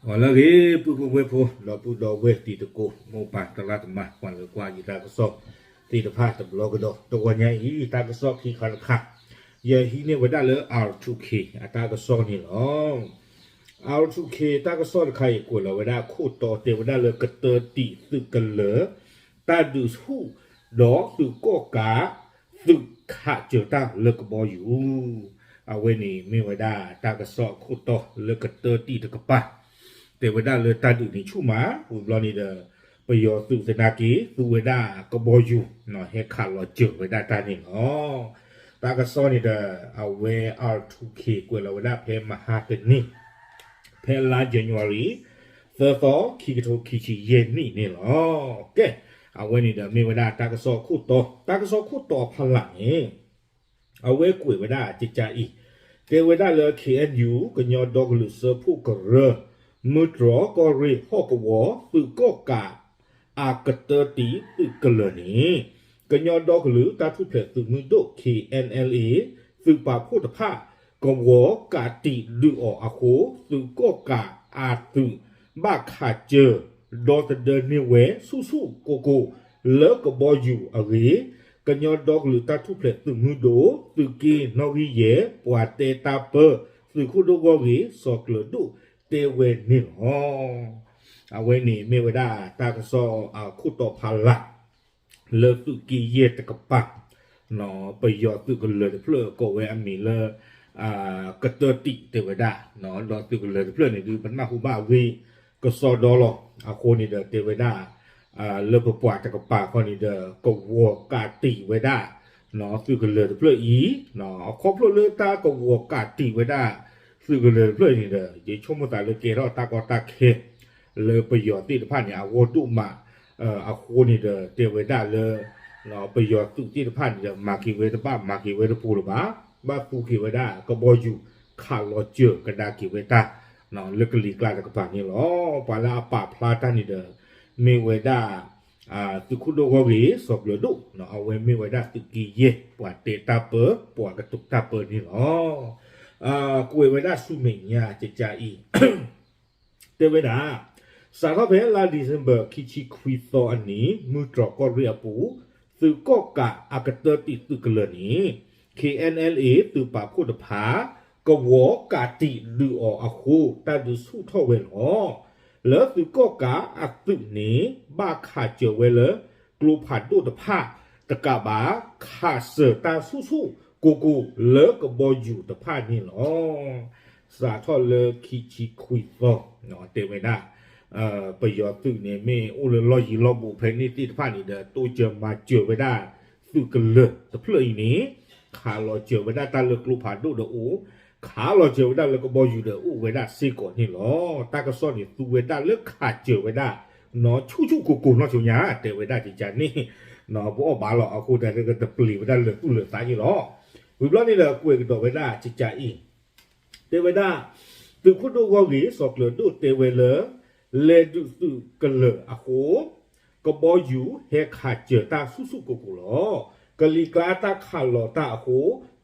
ဂီၤလၢအဂ့ၤ ပုၢ်ဖိဝဲၢ်ဖိ ဒီပုၢ်ဒီဝဲၢ်တံၤသကိး မိၢ်ပၢ်သရၣ်သမါ ပှၤလၢကွၢ်ယတၢ်ကစီၣ်သ့ၣ်တဖၣ်တဘျီကဒီး တဂီၤညါအံၤ တၢ်ကစီၣ်ခံခါတခါ ယဟံးန့ၢ်ဝဲဒၣ်လၢ R two K အတၢ်ကစီၣ်န့ၣ်လီၤ. R two K တၢ်ကစီၣ်တခါအံၤ ကွဲးလီၤဝဲဒၣ်ခိၣ်တီတဲဝဲဒၣ်လၢကတၢၢ်တံာ်သုးကလၢၤ တၢ်ဒုးဆူၣ် ဒီးသုးကီၣ်ကး သုးခးစၢၤတၢ်လၢကဘီယူၤ အဝဲန့ၣ်မ့ၢ်ဝဲဒၣ်တၢ်ကစီၣ်အခိၣ်တီလၢကတၢၢ်တံာ်တကပၤ တဲဝဲဒၣ်လၢတၢ်ဒုးန့ၣ်ဆူၣ်မး ဝံၤဘျီန့ၣ်ဒီး ပယီၤသုးသနာ်က့ သူဝဲဒၣ်ကဘီယူၤ ဟဲခးလီၤစၢၤဝဲဒၣ်တၢ်န့ၣ်လီၤ. တၢ်ကစီၣ်န့ၣ်ဒီး အဝဲ R two K ကွဲးလီၤဝဲဒၣ်ဖဲမဟါတနံၤ ဖဲလါ January သၢသီ ခံကထိခံဆံယဲၢ်နံၣ်န့ၣ်လီၤ. ကဲ အဝဲန့ၣ်ဒီးမ့ၢ်ဝဲဒၣ်တၢ်ကစီၣ်ခိၣ်တီ တၢ်ကစီၣ်ခိၣ်တီအဖီလာ်န့ၣ် အဝဲကွဲးဝဲဒၣ်ကကးအံၤ တဲဝဲဒၣ်လၢ K N U ကညီဒီကလုာ်စၢဖှိၣ်ကရၢ မုၢ်တြီၢ်ကီၢ်ရ့ၣ်ဟီၣ်ကဝီၤ သုးကီၣ်ကး အကတၢၢ်တံာ်သုးကလၢၤန့ၣ် ကညီဒီကလုာ်တၢ်ထူၣ်ဖျဲးသုးမုၢ်ဒိၣ် K N L A သုးပာ်ဖှိၣ်တဖၣ် ကဝီၤကးတံာ်ဒုးအီၤအဃိ သုးကီၣ်ကးအသုး ဘၣ်ခးစၢၤ ဒီသဒၢန့ၢ်ဝဲဆူၣ်ဆူၣ်ကိၢ်ကိၢ် လၢကဘီယူၤအဂ့ၢ် ကညီဒီကလုာ်တၢ်ထူၣ်ဖျဲးသုးမုၢ်ဒိၣ် သုးက့နီၣ်ဂံၢ်ယဲၢ် ပှၤတဲတၢ်ပၢ သုးခိၣ်ဒိၣ်ဂီၢ်ဂ့ၢ် စီၤကျၢၤဒိၣ် တဲဝဲန့ၣ်လီၤ. အဝဲန့ၣ်မ့ၢ်ဝဲဒၣ်တၢ်ကစီၣ်အခိၣ်တီဖီလာ် လၢသုးက့ယဲၢ်တကပၤ ပယီၤသုးကလၢၤတဖျၢၣ် ကိးဝဲအမံၤလၢ ကတၢၢ်တံာ်တဲဝဲဒၣ် ဒီးသုးကလၢၤတဖျၢၣ်န့ၣ်ဒုး ပနၢ်ဟူဘၣ်အဂ့ၢ်ကစီဒီလီၤ. အဃိန့ၣ်ဒီးတဲဝဲဒၣ် လၢပပှၤတကပၤခီန့ၣ်ဒီး ကဝီၤကးတံာ်ဝဲဒၣ် သုးကလၢၤတဖျၢၣ်အံၤ အခီဖျိလၢတၢ်ကဝီၤကးတံာ်ဝဲဒၣ် သုးကလၢၤတဖျၢၣ်အံၤန့ၣ်ဒီး ယဆိကမိၣ်သးလၢကဲထီၣ်တၢ်ကီတၢ်ခဲ လၢပယီၤသ့ၣ်တဖၣ်န့ၣ် အဂီၢ်ဒိၣ်မး အဃိန့ၣ်ဒီး တဲဝဲဒၣ်လၢ ပယီၤသုးသ့ၣ်တဖၣ်န့ၣ်ဒီး မၤက့ၤဝဲတဘၣ် မၤက့ၤဝဲတပူၤလၢၤဘၣ် ဘၣ်သူက့ၤဝဲဒၣ်ကဘီယူၤ ခးလီၤစၢၤကဒါက့ၤဝဲတၢ် လၢကလံၤကျါတကပၤန့ၣ်လီၤ. ပှၤလၢအပာ်ဖျါတၢ်န့ၣ်ဒီး မ့ၢ်ဝဲဒၣ် သုးခိၣ်ဒိၣ်ဂီၢ်ဂ့ၢ် စီၤကျၢၤဒိၣ် အဝဲမ့ၢ်ဝဲဒၣ်သုးက့ယဲၢ် ပှၤတဲတၢ်ပၢ ပှၤကတိၤတၢ်ပၢန့ၣ်လီၤ. ကွဲးဝဲဒၣ်ဆူမဲာ်ညါကကအံၤ တဲဝဲဒၣ် စးထီၣ်ဖဲလါ December ခံဆံခွံသီအနံၤ မုၢ်တြီၢ်ကီၢ်ရ့ၣ်အပူၤ သုးကီၣ်ကးအကတၢၢ်တံာ်သုးကလၢၤန့ၣ် K N L A သုးပာ်ဖှိၣ်တဖၣ် ကဝီၤကးတံာ်ဒုးအီၤအဃိ တၢ်ဒုးဆူၣ်ထီၣ်ဝဲလီၤ. လၢသုးကီၣ်ကးအသုးန့ၣ် ဘၣ်ခးစၢၤဝဲလၢ ကျိဖးဒိၣ်တဖၣ်တကးဘၣ် ခးစၢၤတၢ်ဆူၣ်ဆူၣ်ကိၢ်ကိၢ်လၢကဘီယူၤတဖၣ်န့ၣ်လီၤ. စးထီၣ်လၢခံဆံခွံသီ တဲဝဲဒၣ် ပယီၤသုးန့ၣ် မ့ၢ်အိၣ်လၢလီၢ်ယံၤလီၢ်ဘူးဖဲန့ၣ်သ့ၣ်တဖၣ်န့ၣ်ဒီး တိစၢၤမၤစၢၤဝဲဒၣ် သုးကလၢၤတဖျၢၣ်အံၤန့ၣ် ခးလီၤစၢၤဝဲဒၣ်တၢ်လၢကျိဖးဒိၣ်ဒီးအိၣ်, ခးလီၤစၢၤဝဲဒၣ်လၢကဘီယူၤဒီးအိၣ်ဝဲဒၣ်စ့ၢ်ကီးန့ၣ်လီၤ. တၢ်ကစီၣ်န့ၣ်သူဝဲဒၣ်လၢခးစၢၤဝဲဒၣ် နီၢ်ဆူၣ်ဆူၣ်ကိၢ်ကိၢ်နီၢ်ဆိညါ တဲဝဲဒၣ်ကကန့ၣ် ပအီၣ်ဘၣ်လီၤ အဃိတၢ်ကတပျံၤဝဲဒၣ်လၢာ်သူၣ်လၢာ်သးန့ၣ်လီၤ. ဝံၤဘျီန့ၣ်ဒီးကွဲးကဒီးဝဲဒၣ်ကကအံၤ တဲဝဲဒၣ် သုးခိၣ်ဒိၣ်ဂီၢ်ဂ့ၢ် စီၤကျၢၤဒိၣ်တဲဝဲလၢ လဲၤဒုးသုးကလၢၤအဃိ ကဘီယူၤဟဲခးစၢၤတၢ်ဆူၣ်ဆူၣ်ကိၢ်ကိၢ်လီၤ. ကလံၤကျါတၢ်ခးလီၤတၢ်အဃိ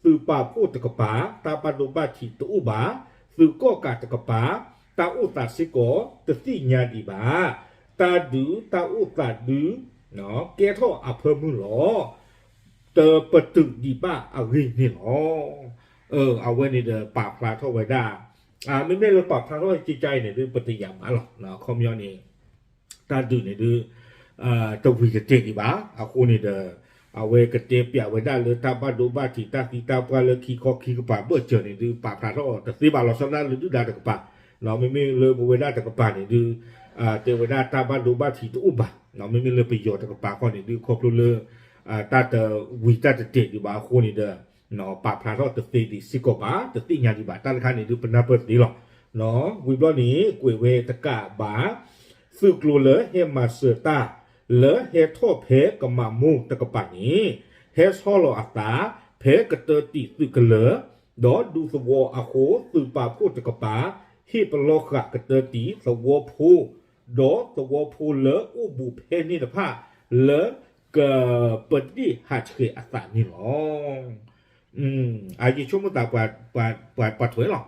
သုးပာ်ဖှိၣ်တကပၤ တၢ်ဘၣ်ဒိဘၣ်ထံးတအိၣ်ဘၣ်, သုးကီၣ်ကးတကပၤ တၢ်အိၣ်သးစ့ၢ်ကီး တသ့ၣ်ညါဒံးဘၣ်. တၢ်ဒုးတၢ်အိၣ်သးဒုး ကဲထီၣ်အဖၢမုၢ်လီၤ. တပတုာ်ဒံးဘၣ်အဂ့ၢ်န့ၣ်လီၤ. အဝဲန့ၣ်ဒီးပာ်ဖျါထီၣ်ဝဲဒၣ် မ့မ့ၢ်လၢပာ်ဖျါထီၣ်ကကအံၤန့ၣ်ဒုး ပတယာ်ဘၣ်လီၤ. အခီပညီန့ၣ် တၢ်ဒုးန့ၣ်ဒုး တဝံၤတတဲာ်ဒံးဘၣ်. အဃိန့ၣ်ဒီး အဝဲကတဲပျးဝဲဒၣ်လၢတၢ်ဘၣ်ဒိဘၣ်ထံး တၢ်သံတၢ်ပှၢ်လၢခံခီခံကပၤဘၢၣ်စၢၤန့ၣ်ဒုး ပာ်ဖျါထီၣ်တသ့ဘၣ်လီၤ. ဆီဒၣ်လၢဒုၣ်ဒါတကပၤ မ့မ့ၢ်လၢပဝဲဒၣ်တကပၤန့ၣ်ဒုး တဲဝဲဒၣ်တၢ်ဘၣ်ဒိဘၣ်ထံးတအိၣ်ဘၣ်. မ့မ့ၢ်လၢပယီၤတကပၤခီန့ၣ်ဒုး ခီဖျိလၢ တၢ်တဝံၤတၢ်တတဲာ်ဒံးဘၣ်အဃိန့ၣ်ဒီး ပာ်ဖျါထီၣ်တသ့ဒံးစ့ၢ်ကီးဘၣ်, တသ့ၣ်ညါဒံးဘၣ်. တၢ်တခါန့ၣ်ဒုး ပနၢ်ပၢၢ်သ့လီၤ. ဝံၤဘျီန့ၣ် ကွဲးဝဲတကးဘၣ် သုးကျိၤလၢဟဲမၤစၢၤတၢ် လၢဟဲထီၣ်ဖဲကမးမိၢ်တကပၤန့ၣ် ဟဲဆီလီၤအသး ဖဲကတၢၢ်တံာ်သုးကလၢၤ ဒီးဒူသဝီအဃိ သုးပာ်ဖှိၣ်တကပၤ ဟ့ၣ်ပလီၢ်ဃာ်ကတၢၢ်တံာ်သဝီဖိ ဒီးသဝီဖိလၢအိၣ်ဘူးဖဲန့ၣ်တဖၣ် လၢကပဒ့ၣ်ဟးဆှဲးအသးန့ၣ်လီၤ. အယဆိကမိၣ်သး ပှၤထွဲလီၤ.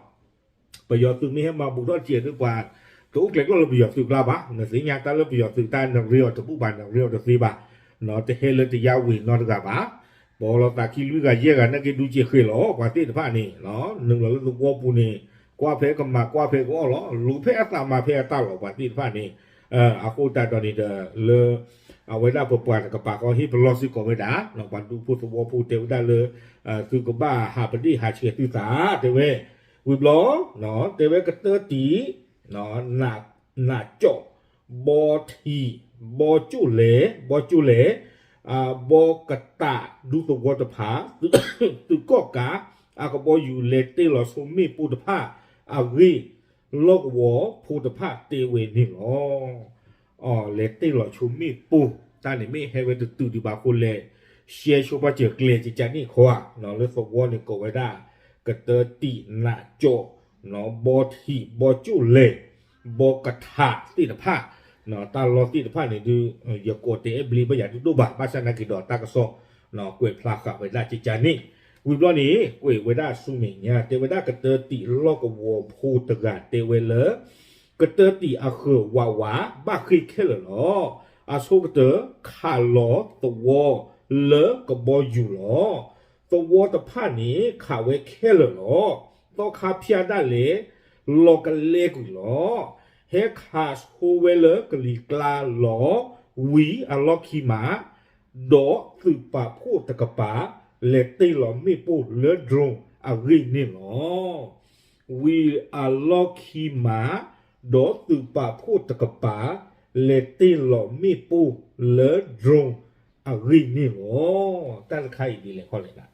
ပယီၤသုးမ့ၢ်ဟဲမၤဘူးထီၣ်တက့ၢ်ဒုး ပှၤ တအိၣ်ကျဲၤကျီၢ်လၢပယီၤသုးကျါဘၣ်. နသ့ၣ်ညါတၢ်လၢပယီၤသုးတၢ် နရ့အီၤတဘူၣ်ဘၣ် နရ့အီၤတသ့ဘၣ်, တဟဲလၢတယါဝံၤနီတဂၤဘၣ်. ပအီလီၤသးခံလွံၢ်ဂၤယဲၢ်ဂၤနာ်က့ ဒူက့ၤဃ့ၢ်လီၤ ပှၤသ့ၣ်တဖၣ်န့ၣ် နုာ်လီၤလၢသဝီပူၤန့ၣ် ကွၢ်ဖဲကမၤကွၢ်ဖဲကအီၣ်လီၤ, လူၤဖဲအသးမၤဖဲအတၢ်လီၤ ပှၤသ့ၣ်တဖၣ်န့ၣ်. အဃိသတးဒီးန့ၣ်ဒီး လၢ အဝဲဒၣ်ပပှၤတကပၤဃီဟ့ၣ်ပလီၢ်စ့ၢ်ကီးဝဲဒၣ် ပှၤဒူဖိသဝီဖိတဲဝဲဒၣ်လၢ သုကဘၣ်ဟးပဒ့ၣ်ဟးဆှဲးသုသး တဲဝဲ, ဝံၤဘျီ တဲဝဲကတၢၢ်တံၢ် နးကၠီၣ် ဘီထံး ဘီကၠိၣ်လဲၣ် ဘီကၠိၣ်လဲၣ် ဘီကတးဒူသဝီတဖၣ် သုးကီၣ်ကး အကဘီယူၤလဲၤတ့ၢ်လီၤဆိမ့ၣ်ပိၢ်တဖၣ်အဂ့ၢ် လီၢ်ကဝီၤဖိတဖၣ်တဲဝဲန့ၣ်လီၤ. လဲၤတ့ၢ်လီၤဆိမ့ၣ်ပိၢ် တၢ်န့ၣ်မ့ၢ်ဟဲဝဲတတုၤဒံးဘၣ်အဃိလဲၣ် ရှဲဆိပာ်စၢၤကျဲၤကကန့ၣ်ခီဧါ လၢသဝီန့ၣ်ကိးဝဲဒၣ် ကတၢၢ်တံၢ် နးကၠီၣ် ဘီထံး ဘီကၠိၣ်လဲၣ် ဘီကထးသ့ၣ်တဖၣ် တၢ်လီၢ်သ့ၣ်တဖၣ်န့ၣ်ဒုး ယကိးတဲာ်အဲၣ်ဘျ့ဘၣ်ယၤဒိၣ်ဒိၣ်ဘၣ် ဘၣ်ဆၣ်နာ်က့ဒီးတၢ်ကစီၣ် ကွဲးဖျါဃာ်ဝဲဒၣ်ကကန့ၣ်. ဝံၤဘျီန့ၣ် ကွဲးဝဲဒၣ်ဆူမဲာ်ညါ တဲဝဲဒၣ်ကတၢၢ်တံၢ်လီၢ်ကဝီၤဖိတဂၤတဲဝဲလၢ ကတၢၢ်တံၢ်အဃၢၤဝးဝး ဘၣ်ဃ့ၢ်ခဲလၢာ်လီၤ. အဆိကတၢၢ် ခးလီၤသဝီလၢကဘီယူၤလီၤ. သဝီတဖၣ်န့ၣ် ခးဝဲခဲလၢာ်လီၤ. သီခါဖၠၣ်ဒၣ်လဲာ် လီၤကလဲကွံာ်လီၤ. ဟဲခးဆိဝဲလၢကလံၤကျါလီၤ. ဝံၤအလီၢ်ခံမး ဒီးသုးပာ်ဖှိၣ်တကပၤ လဲၤတ့ၢ်လီၤမ့ၣ်ပိၢ်လၢ drone အဂ့ၢ်န့ၣ်လီၤ. ဝံၤအလီၢ်ခံမး ဒီးသုးပာ်ဖှိၣ်တကပၤ လဲၤတ့ၢ်လီၤမ့ၣ်ပိၢ်လၢ drone အဂ့ၢ်န့ၣ်လီၤ. တၢ်တခါအံၤဒ်လဲၣ်ခီလဲၣ်ဒၣ်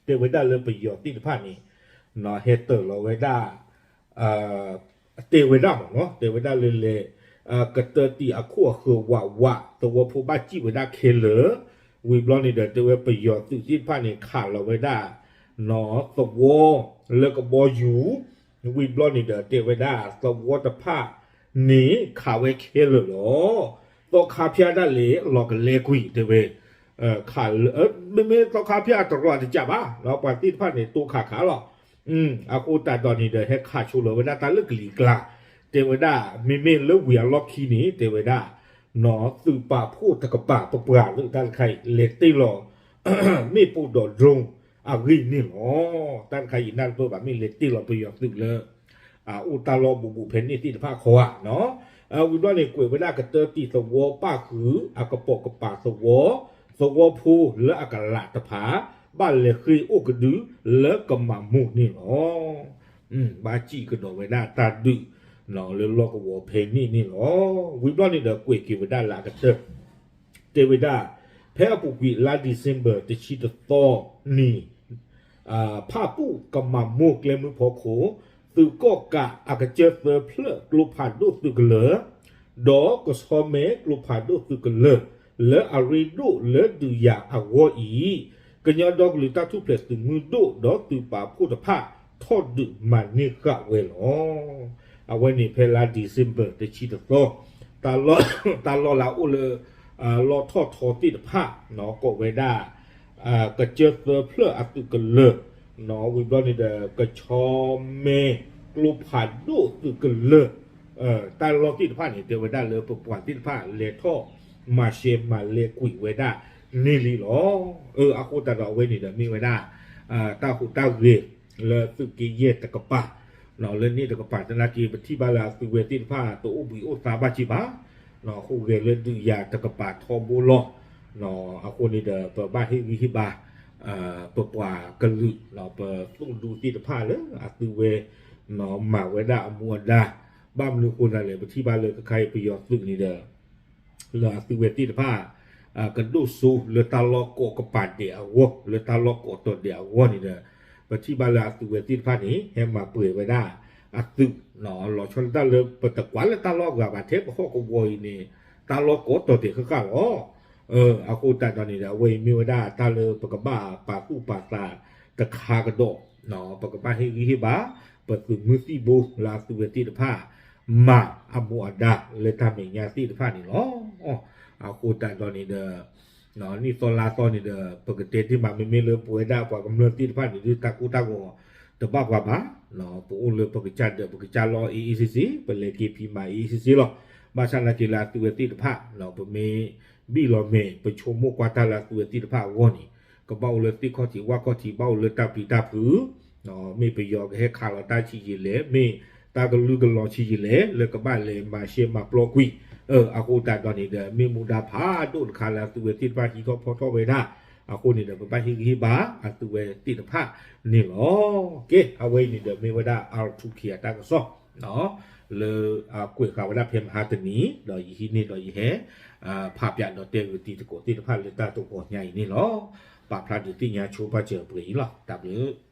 တဲဝဲဒၣ်လၢပယီၤသ့ၣ်တဖၣ်န့ၣ် ဟဲတၢၢ်လီၤဝဲဒၣ် တဲဝဲဒၣ်မ့ၢ်နီၤ တဲဝဲဒၣ်လၢလဲၤ ကတၢၢ်တံၢ်အခိၣ်အဃၢၤဝးဝး သဝီဖိဘၣ်စံၣ်ဝဲဒၣ်ခဲလၢာ်. ဝံၤဘျီန့ၣ်ဒီး တဲဝဲပယီၤသုးသ့ၣ်တဖၣ်န့ၣ် ခးလီၤဝဲဒၣ် သဝီလၢကဘီယူၤ ဝံၤဘျီန့ၣ်ဒီး တဲဝဲဒၣ်သဝီတဖၣ်န့ၣ် ခးဝဲခဲလၢာ်လီၤ. သီခါဖၠၣ်ဒၣ်လဲာ် လီၤကလဲကွံာ် တဲဝဲ ခးလၢ မ့မ့ၢ်သီခါဖၠၣ်တရီတကးဘၣ် ပှၤသ့ၣ်တဖၣ်န့ၣ် တိခးခးလီၤ. အဃိသတးဒီးန့ၣ်ဒီး ဟဲခးဆိလီၤဝဲဒၣ်တၢ်လၢကလံၤကျါ တဲဝဲဒၣ် မ့မ့ၢ်လၢဝံၤအလီၢ်ခံန့ၣ် တဲဝဲဒၣ် သုးပာ်ဖှိၣ်တကပၤ ပပှၤလၢတၢ်တခါအံၤ လဲၤတ့ၢ်လီၤ မ့ၣ်ပိၢ်ဒီး drone အဂ့ၢ်န့ၣ်လီၤ. တၢ်တခါအံၤ နၢ်တပၢၢ်ဘၣ် မ့ၢ်လဲၤတ့ၢ်လီၤပယီၤသုးလၢ အိၣ်တၢ်လီၢ်ဘူးဘူးဖဲန့ၣ်သ့ၣ်တဖၣ်ခီဧါနီၤ. ဝံၤဘျီန့ၣ် ကွဲးဝဲဒၣ်ကတၢၢ်တံၢ်သဝီပၣ်ဃုာ် အကပိာ်ကပၤသဝီ, သဝီဖိလၢအကလးတဖၣ် ဘၣ်လဲၤဃ့ၢ်အိၣ်ကဒုလၢကမၤမိၢ်န့ၣ်လီၤ. ဘၣ်စံၣ်ကဒီးဝဲဒၣ်တၢ်ဒုး လၢလီၢ်ကဝီၤဖဲန့ၣ်န့ၣ်လီၤ. ဝံၤဘျီန့ၣ်ဒီး ကွဲးက့ၤဝဲဒၣ်လၢအကတၢၢ် တဲဝဲဒၣ် ဖဲအပူၤကွံာ်လါ December တဆံတသီနံၤ ဖၣ်ပူၣ်ကမၤမိၢ်ကျဲမုၢ်ဖီခိၣ် သုးကီၣ်ကးအကစၢၢ်သၢဖျၢၣ်ကျိဖးဒိၣ်သုးကလၢၤ ဒီးကဆီမဲကျိဖးဒိၣ်သုးကလၢၤ လၢအရ့ဒိၣ်လၢဒုးယၤအဂီၢ်အံၤ ကညီဒီကလုာ်တၢ်ထူၣ်ဖျဲးသုးမုၢ်ဒိၣ်ဒီးသုးပာ်ဖှိၣ်တဖၣ် ထီၣ်ဒုးမၤန့ၢ်ဃာ်ဝဲလီၤ. အဝဲန့ၣ်ဖဲလါ December တဆံတသီ တၢ်လီၢ်လၢအအိၣ်လၢ လီၢ်ထီၣ်ထီသ့ၣ်တဖၣ် ကိးဝဲဒၣ် ကစၢၢ်သၢဖျၢၣ်အသုးကလၢၤ ဝံၤဘျီန့ၣ်ဒီး ကဆီမဲကျိဖးဒိၣ်သုးကလၢၤ တၢ်လီၢ်သ့ၣ်တဖၣ်န့ၣ် တဲဝဲဒၣ်လၢပပှၤသ့ၣ်တဖၣ် လဲၤထီၣ်မၤရှဲမၤလဲကွံာ်ဝဲဒၣ်န့ၣ်လံလီၤ. အဃိသတးဒီးအဝဲန့ၣ်ဒီးမ့ၢ်ဝဲဒၣ် တၢ်ဟူးတၢ်ဂဲၤလၢသုးက့ယဲၢ်တကပၤ လၢန့ၣ်တကပၤသနာ်က့ ပထံၣ်ဘၣ်လၢအသုးဝဲသ့ၣ်တဖၣ် တအိၣ်ဘှံးအိၣ်သါဘၣ်က့ဘၣ် ဟူးဂဲၤလၢဒုးယၤတကပၤထီဘိလီၤ. အဃိန့ၣ်ဒီး ပဘၣ်ဟ့ၣ်ဂံၢ်ဟ့ၣ်ဘါ ပပှၤကလုာ် ပသုးဒူသ့ၣ်တဖၣ်လၢအသုးဝဲ မၤဝဲဒၣ်အမူအဒါ ဘၣ်မနုၤအဃိသတးလဲၣ် ပထံၣ်ဘၣ်လၢခဲခါအံၤပယီၤသုးန့ၣ်ဒီး လၢအသုးဝဲသ့ၣ်တဖၣ် ကဒိၣ်စိလၢတၢ်လီၢ်ကိးကပၤဒဲးအဂီၢ် လၢတၢ်လီၢ်ကိးတီၤဒဲးအဂီၢ်န့ၣ်ဒီး ပထံၣ်ဘၣ်လၢအသုးဝဲသ့ၣ်တဖၣ်န့ၣ် ဟဲမၤပှဲၤဝဲဒၣ်အသုး လီၤဆီဒၣ်တၢ်လၢပတကွၢ်လၢတၢ်လီၢ်အဂၤဘၣ် ထဲပဟီၣ်ကဝီၤအံၤန့ၣ် တၢ်လီၢ်ကိးတီၤဒဲးဃၣ်ဃၣ်လီၤ. အဃိသတးဒီးန့ၣ်ဒီး အဝဲအံၤမ့ၢ်ဝဲဒၣ်တၢ်လၢပကဘၣ်ပာ်သူၣ်ပာ်သးတခါကဒီး ပကဘၣ်ဟ့ၣ်ဂံၢ်ဟ့ၣ်ဘါ ပသုးမုၢ်သံၣ်ဘိလၢအသုးဝဲသ့ၣ်တဖၣ် မၤအမူအဒါလၢတၢ်မဲာ်ညါသ့ၣ်တဖၣ်န့ၣ်လီၤ. အဃိသတးဒီးန့ၣ်ဒီး နံၣ်သီလါသီန့ၣ်ဒီး ပကတဲတ့ၢ်မး မ့မ့ၢ်လၢပဝဲဒၣ်ပှၤကမျၢၢ်သ့ၣ်တဖၣ်န့ၣ် ဒုးတၢ်ကိၢ်တၢ်ဂီၤ တဘၣ်ပှၤဘၣ်, ပအိၣ်လၢပကစၢ်ဒၢးပကစၢ်လီၢ် အေးအေးဆေးဆေး, ပလဲၤက့ၤဖံးမၤ အေးအေးဆေးဆေးလီၤ. ဘၣ်ဆၣ်သနာ်က့လၢအသုဝဲသ့ၣ်တဖၣ် ပမ့ၢ်ဘံၣ်လီၤမဲာ် ပဆိကမိၣ်ကွၢ်တၢ်လၢအသုဝဲသ့ၣ်တဖၣ်အဂီၢ်န့ၣ်, ကဘၣ်အိၣ်လၢသ့ၣ်ခီၣ်ထံးဝၣ်ခီၣ်ထံး, ဘၣ်အိၣ်လၢတၢ်ပျံၤတၢ်ဖုး, မ့ၢ်ပယီၤကဟဲခးလီၤတၢ်ဆံးယံာ်လဲၣ်, မ့ၢ်တၢ်ကလုာ်ကလီၤဆံးယံာ်လဲၣ်, လၢကဘၣ်လဲၤမၤရှဲမၤပျီကွံာ်. အဃိသတးဒီးန့ၣ်ဒီး မ့ၢ်မူဒါဖးဒိၣ်တခါလၢအသုဝဲသ့ၣ်တဖၣ်ဟံးထီၣ်ဖီထီၣ်ဝဲဒၣ်. အဃိန့ၣ်ဒီး ပဘၣ်ဟ့ၣ်ဂံၢ်ဟ့ၣ်ဘါအသုဝဲသ့ၣ်တဖၣ်န့ၣ်လီၤ. ကဲ, အဝဲအံၤန့ၣ်ဒီး မ့ၢ်ဝဲဒၣ် R two K အတၢ်ကစီၣ် လၢအကွဲးဃာ်ဝဲဒၣ်ဖဲမဟါတနံၤ, ဒီးယဟံးန့ၢ်ဒီးယဟဲ ဖးပၠးဒီးတဲဂုာ်တံၤသကိးသ့ၣ်တဖၣ်လၢတၢ်တဂီၤညါအံၤန့ၣ်လီၤ. ပာ်ဖျါဒုးသ့ၣ်ညါဆိပာ်စၢၤပှဲၤအံၤလီၤ. တၢ်ဘျုး